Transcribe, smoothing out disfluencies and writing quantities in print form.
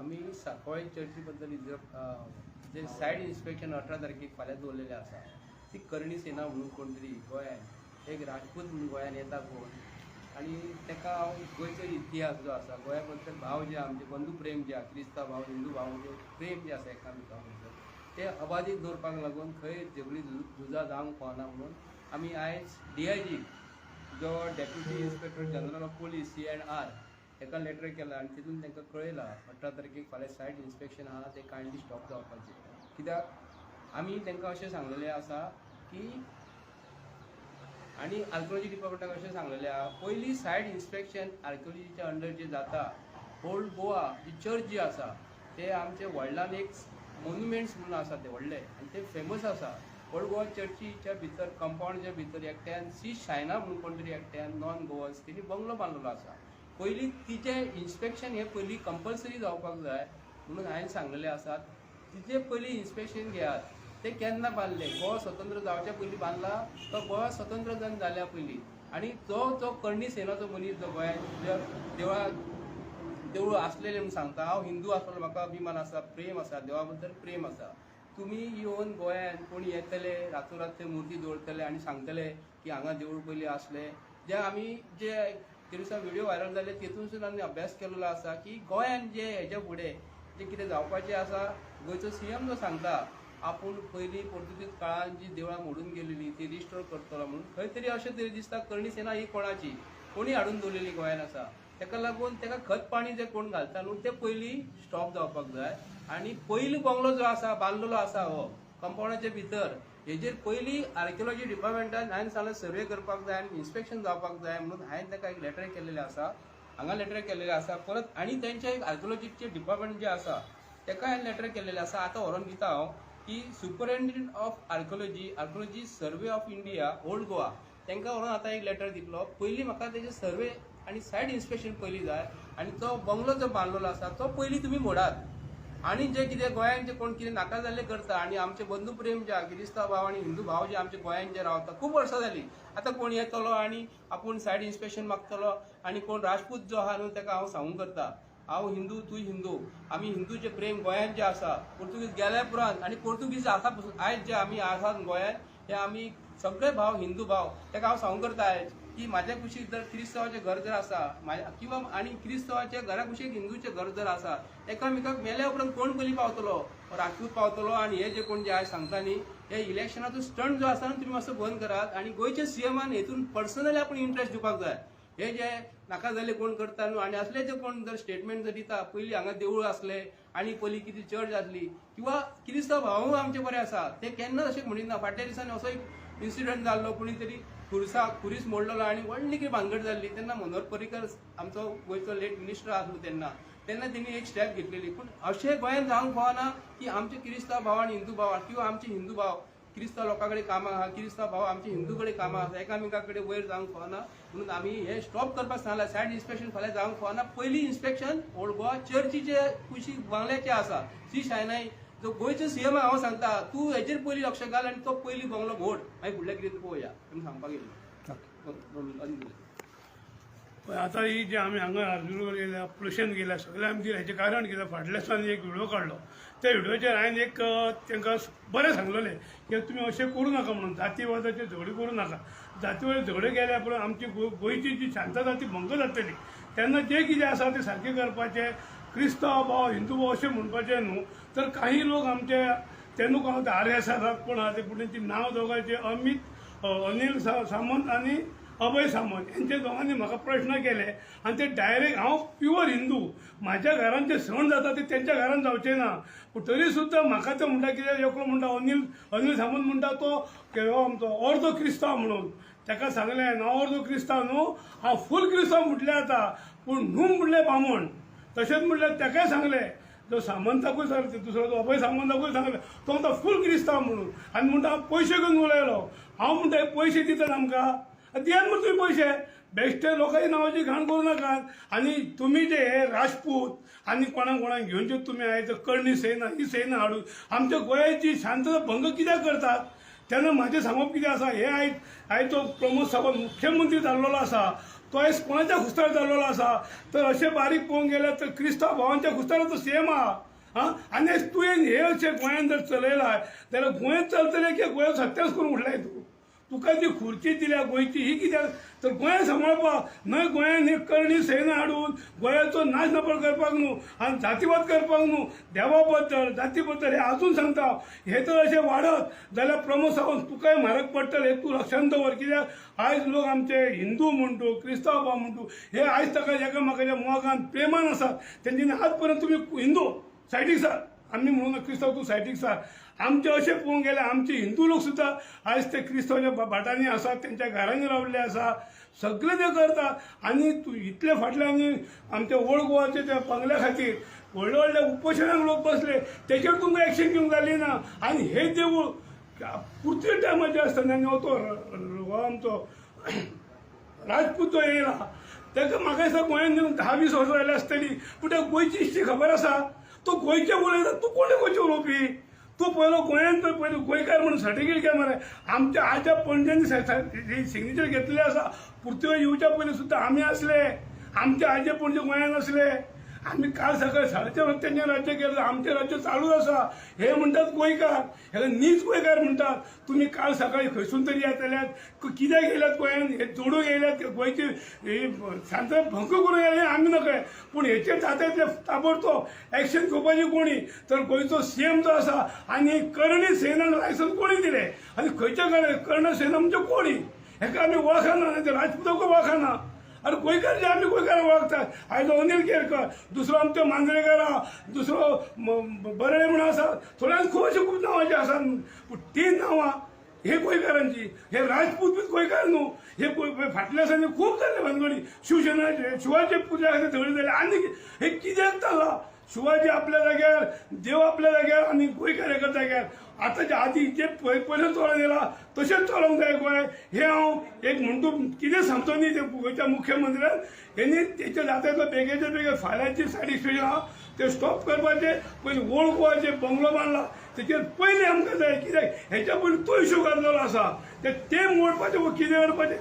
आमी सांकवाळे चर्ची बद्दल जे सायट इन्स्पेक्शन 18 तारखेक फाल्यां दवरलेलें आसा, ती करणी सेना म्हणून कोण तरी गोंयान एक राजपूत म्हणून गोंयान येता कोण आनी ताका हांव गोंयचो इतिहास जो आसा, गोंया बद्दल भाव जे आमचे बंधू प्रेम जे आसा, क्रिस्तांव भाव हिंदू भाव जे प्रेम जे आसा एकामेका बद्दल, ते अबाधीत दवरपाक लागून खंय झगडी झुजां जावंक फावना म्हणून आमी आयज डीआयजी जो Deputy Inspector General of Police C and R ताका लेटर केला आनी तितून तांकां कळयलां 18 तारखेक फाल्यां सायट इन्स्पेक्शन आहा, ते कायंडली स्टॉप जावपाचें. कित्याक आमी तांकां अशें सांगलेलें आसा की आनी आर्किओलॉजी डिपार्टमेंटाक अशें सांगलेलें आहा, पयली सायट इन्स्पेक्शन आर्किओलॉजीच्या अंडर जे जाता, ओल्ड गोवा जी चर्च जी आसा ते आमचे व्हडल्यान एक मोन्युमेंट्स म्हणून आसा ते व्हडले आनी ते फेमस आसा. ओल्ड गोवा चर्चीच्या भितर कंपाऊंडच्या भितर एकट्यान सी शायना म्हणून कोण तरी एकट्यान नॉन गोवन्स तेणी बंगलो बांदलेलो आसा. पयलीं तिचें इन्स्पेक्शन हें पयलीं कंपल्सरी जावपाक जाय म्हणून हांवें सांगलेलें आसा. तिचें पयलीं इन्स्पेक्शन घेयात, ते केन्ना बांदले, गोवा स्वतंत्र जावच्या पयलीं बांदला तो गोवा स्वतंत्र जावन जाल्या पयलीं. आनी जो जो करणी सेनाचो मनीस जो गोंयांत देवळा देवूळ आसलेले म्हणून सांगता, हांव हिंदू आसलो म्हाका अभिमान आसा, प्रेम आसा, देवा बद्दल प्रेम आसा. तुमी येवन गोंयांत कोण येतले रातोरात थंय मुर्ती दवरतले आनी सांगतले की हांगा देवूळ पयलीं आसले. जे आमी जे ते दिसा व्हिडिओ व्हायरल जाले तेतून सुद्दां आमी अभ्यास केलेलो आसा की गोंयांत जे हेज्या फुडें जे कितें जावपाचें आसा, गोंयचो सीएम जो सांगता आपूण पयलीं पोर्तुगीज काळान जी देवळां मोडून गेलेली ती रिस्टोर करतलो म्हणून, खंय तरी अशें तरी दिसता करणी सेना ही कोणाची कोणी हाडून दवरलेली गोंयांत आसा. ताका लागून ताका खत पाणी जे कोण घालता न्हू ते पयलीं स्टॉप जावपाक जाय. आनी पयलीं बंगलो जो आसा बांदलेलो आसा हो कंपाऊंडाच्या भितर, हेजेर पयलीं आर्किओलॉजी डिपार्टमेंटान हांवें सांगलें सर्वे करपाक जाय आनी इन्स्पेक्शन जावपाक जाय म्हणून हांवें ताका एक लेटर केलेलें आसा, हांगा लेटर केलेलें आसा. परत आनी तेंचे एक आर्किओलॉजीचे डिपार्टमेंट जे आसा ताका हांवें लेटर केलेलें आसा. आतां व्हरोन दिता हांव की Superintendent of Archaeology, Archaeology Survey of India, Old Goa, तांकां व्हरोन आतां एक लेटर दितलो. पयलीं म्हाका तेजे सर्वे आनी सायट इन्स्पेक्शन पयलीं जाय आनी तो बंगलो जो बांदलेलो आसा तो पयलीं तुमी मोडात. आनी जे कितें गोंयांत जे कोण कितें नाका जाल्लें करता आनी आमचे बंधू प्रेम जे आहा, किरिस्तांव भाव आनी हिंदू भाव जे आमचे गोंयांत जे रावता खूब वर्सां जालीं, आतां कोण येतलो आनी आपूण सायट इन्स्पेक्शन मागतलो आनी कोण राजपूत जो आहा न्हू ताका हांव सांगूंक करता, हांव हिंदू तूं हिंदू, आमी हिंदूचें प्रेम गोंयांत जें आसा पोर्तुगीज गेल्या उपरांत आनी पोर्तुगीज आसा पसून आयज जे आमी आसात गोंयांत हे आमी सगळे भाव हिंदू भाव. ताका हांव सांगूंक करता आयज की म्हाज्या कुशीक जर क्रिस्तांवाचें घर जर आसा किंवा आनी क्रिस्तांवाच्या घरा कुशीक हिंदूचें घर जर आसा, एकामेकाक मेल्या उपरांत कोण पयलीं पावतलो? राजपूत पावतलो. आनी हे जे कोण जे आयज सांगता न्ही, हे इलेक्शनाचो स्टंट जो आसा न्हू तुमी मातसो बंद करात. आनी गोंयच्या सीएमान हेतून पर्सनली आपूण इंट्रस्ट दिवपाक जाय. हे जे नाका जाल्ले कोण करता न्हू आनी असले जे कोण जर स्टेटमेंट जर दिता, पयलीं हांगा देवूळ आसले आनी पयलीं कितें चर्च आसली किंवा किरिस्तांव भावूय आमचे बरे आसा, ते केन्नाच अशें म्हणिना. फाटल्या दिसांनी असो एक इन्सिडंट जाल्लो, कोणी तरी खुरसा खुरीस मोडलेलो आनी व्हडली कितें भानगड जाल्ली. तेन्ना मनोहर पर्रीकर आमचो गोंयचो लेट मिनिस्टर आसलो तेन्ना, तेन्ना तेणी एक स्टेप घेतलेली. पूण अशें गोंयांत जावंक फावना की आमचे किरिस्तांव भाव आनी हिंदू भाव किंवा आमचे हिंदू भाव किरिस्तांव लोकां कडेन कामां आहा, किरिस्तांव भाव आमचे हिंदू कडेन कामां आसा, एकामेका कडेन वयर जावंक फावना म्हणून आमी हे स्टॉप करपाक सांगलां. सायट इन्स्पेक्शन फाल्यां जावंक फावना. पयलीं इन्स्पेक्शन ओल्ड गोवा चर्चीचे कुशीक बंगल्याचे आसा सी शायनाय जो गोंयचो सीएम हांव सांगता तूं हेजेर पयलीं लक्ष घाल आनी तो पयलीं बंगलो मोड, मागीर फुडलें कितें पळोवया आमी सांगपाक येयल्लो. आतां ही जे आमी हांगा अर्जुन गेल्या, पुलिशेन गेल्या, सगळे आमी दिल्या. हेचें कारण कितें, फाटल्या दिसांनी एक व्हिडिओ काडलो, त्या व्हिडिओचेर हांवें एक तांकां बरें सांगलेलें की तुमी अशें करूं नाका म्हणून, जातीवादाचेर झगडी करूं नाका. जातीवाद झगडे गेल्या उपरांत आमची गोंयची जी शांतता ती भंग जातली. तेन्ना जें कितें आसा तें सारकें करपाचें, क्रिस्तांव भाव हिंदू भाव अशें म्हणपाचें न्हू. तर काही लोक आमचे ते न्हू कोण आर एस आसात कोण आहा ते, पूण तेंची नांव दोगांयचें अमीत अनिल सामंत आनी अभय सामंत, हेंचे दोगांनी म्हाका प्रश्न केले आनी ते डायरेक्ट, हांव प्युअर हिंदू, म्हाज्या घरान जे सण जाता ते तेंच्या घरान जावचे ना, पूण तरी सुद्दां म्हाका ते म्हणटा कितें, एकलो म्हणटा अनिल अनिल सामंत म्हणटा तो हो आमचो अर्दो क्रिस्तांव म्हणून. ताका सांगलें, हांव अर्दो क्रिस्तांव न्हू, हांव फूल क्रिस्तांव म्हटलें आतां, पूण न्हू म्हणलें बामण. तशेंच म्हणल्यार ताकाय सांगलें, जो सामंताकूय सांगलें, दुसरो जो अभय सामंताकूय सांगलें, तो म्हणटा फूल क्रिस्तांव म्हणून. आनी म्हणटा हांव पयशे घेवन उलयलो. हांव म्हणटा पयशे दितात आमकां, दियात मरे तुमी पयशे, बेश्टे लोकांच्या नांवाची घाण करूं नाकात. आनी तुमी जे हे राजपूत आनी कोणाक कोणाक घेवन जे तुमी आयज करणी सेना ही सेना हाडून आमच्या गोंयाची शांतता भंग कित्याक करतात? तेन्ना म्हाजें सांगप कितें आसा, हे आयज आयज तो प्रमोद सावंत मुख्यमंत्री जाल्लेलो आसा, तो आयज कोणाच्या खुस्तार जाल्लो आसा? तर अशें बारीक पळोवंक गेल्यार तर क्रिस्तांव भावांच्या खुस्तार तो सीएम आहा. आं, आनी आयज तुवें हे अशें गोंयान जर चलयला जाल्यार गोंयांत चलतलें की गोंयांत सत्याच करून उडलाय तूं? तुका जी खुर्ची दिल्या गोंयची ही कित्याक? तर गोंया सांबाळपाक न्हय. गोंयान ही करणी सेना हाडून गोंयाचो नाश नपळ करपाक न्हू आनी जातीवाद करपाक न्हू. देवा बद्दल, जाती बद्दल हे अजून सांगता, हे तर अशें वाडत जाल्यार प्रमोद सावंत, तुकाय म्हारग पडटलें, हे तूं लक्षांत दवर. कित्याक आयज लोक आमचे हिंदू म्हणटू, क्रिस्तांव भाव म्हणटू, हे आयज ताका एकामेकाच्या मोगान प्रेमान आसात. तेंच्यांनी आजपर्यंत तुमी हिंदू सायडीक सर, आमी म्हणून क्रिस्तांव तूं सायडीक सर. आमचे अशें पळोवंक गेल्यार आमचे हिंदू लोक सुद्दां आयज ते क्रिस्तांवच्या भाटांनी आसात, तेंच्या घरांनी रावल्ले आसा, सगळे ते करता. आनी तूं इतले फाटल्यान आमच्या ओल्ड गोवाचे त्या बंगल्या खातीर व्हडले व्हडले उपोशणाक लोक बसले, तेचेर तुमकां एक्शन घेवंक जाली ना. आनी हे देवूळ पुर्तुगेज टायमाचें आसतना आनी हो तो हो आमचो राजपूत जो येयला, ताका म्हाका दिसता गोंयांत येवन 10-20 वर्सां जाली आसतली, पूण ताका गोंयची इश्टी खबर आसा? तो गोंयचें उलयता, तूं कोण गोंयचें उलोवपी? तूं पयलो गोंयांत पयलो गोंयकार म्हणून सर्टिफिकेट घे मरे. आमच्या आज्या पणज्यांनी सिग्नेचर घेतलेले आसा. पुर्तुगेज येवच्या पयलीं सुद्दां आमी आसले, आमचे आजे पणजे गोंयांत आसले. आमी काल सकाळी 4:30 वर्सां तेंचें राज्य केलें, आमचें राज्य चालूच आसा. हे म्हणटात गोंयकार, हेका नीज गोंयकार म्हणटात. तुमी काल सकाळी खंयसून तरी येतल्यात, कित्याक येयल्यात गोंयांत? हे जोडूंक येयल्यात, गोंयची ही शांतताय भंग करूंक येयल्या, हें आमी नकळे. पूण हेचेर जाता तितलें ताबडतोब एक्शन घेवपाची कोणी तर गोंयचो सीएम जो आसा. आनी करणी सेनाक लायसन्स कोणी दिलें आनी खंयच्या करणी सेना म्हणजे कोणी, हेका आमी वळखना, ते राजपुताक वळखना. अरे गोंयकार जे आमी गोंयकार वळखतात. आयज अनिल केरकर, दुसरो आमचो मांद्रेकार आहा, दुसरो बरळे म्हणून आसा, थोड्यांक खूब अशे खूब नांवांचे आसात. पूण ती नांवां हे गोंयकारांची, हे राजपूत बी गोंयकार न्हू. हे फाटल्या दिसांनी खूब जाल्ले भानगडी, शिवसेनाचे शिवाचे पुजा खातीर झगडी जाली. आनी हे कित्याक चल्लां? शिवाजी आपल्या जाग्यार, देव आपल्या जाग्यार आनी गोंयकार एका जाग्यार. आतांच्या आदी जे पयले चलोन येयला तशेंच चलोवंक जाय गोंय. हे हांव एक म्हणटू कितें सांगतो न्ही, ते गोंयच्या मुख्यमंत्र्यान हेणी तेच्या जाता तितलो बेगीच्या बेगीन फाल्यांची सायड इन्स्पेक्शन आहा ते स्टॉप करपाचे. पयलीं ओल्ड गोवाचे बंगलो बांदला तेचेर पयलीं आमकां जाय, कित्याक हेच्या पयलीं तो इशू घातलेलो आसा, ते मोडपाचे वो कितें करपाचें.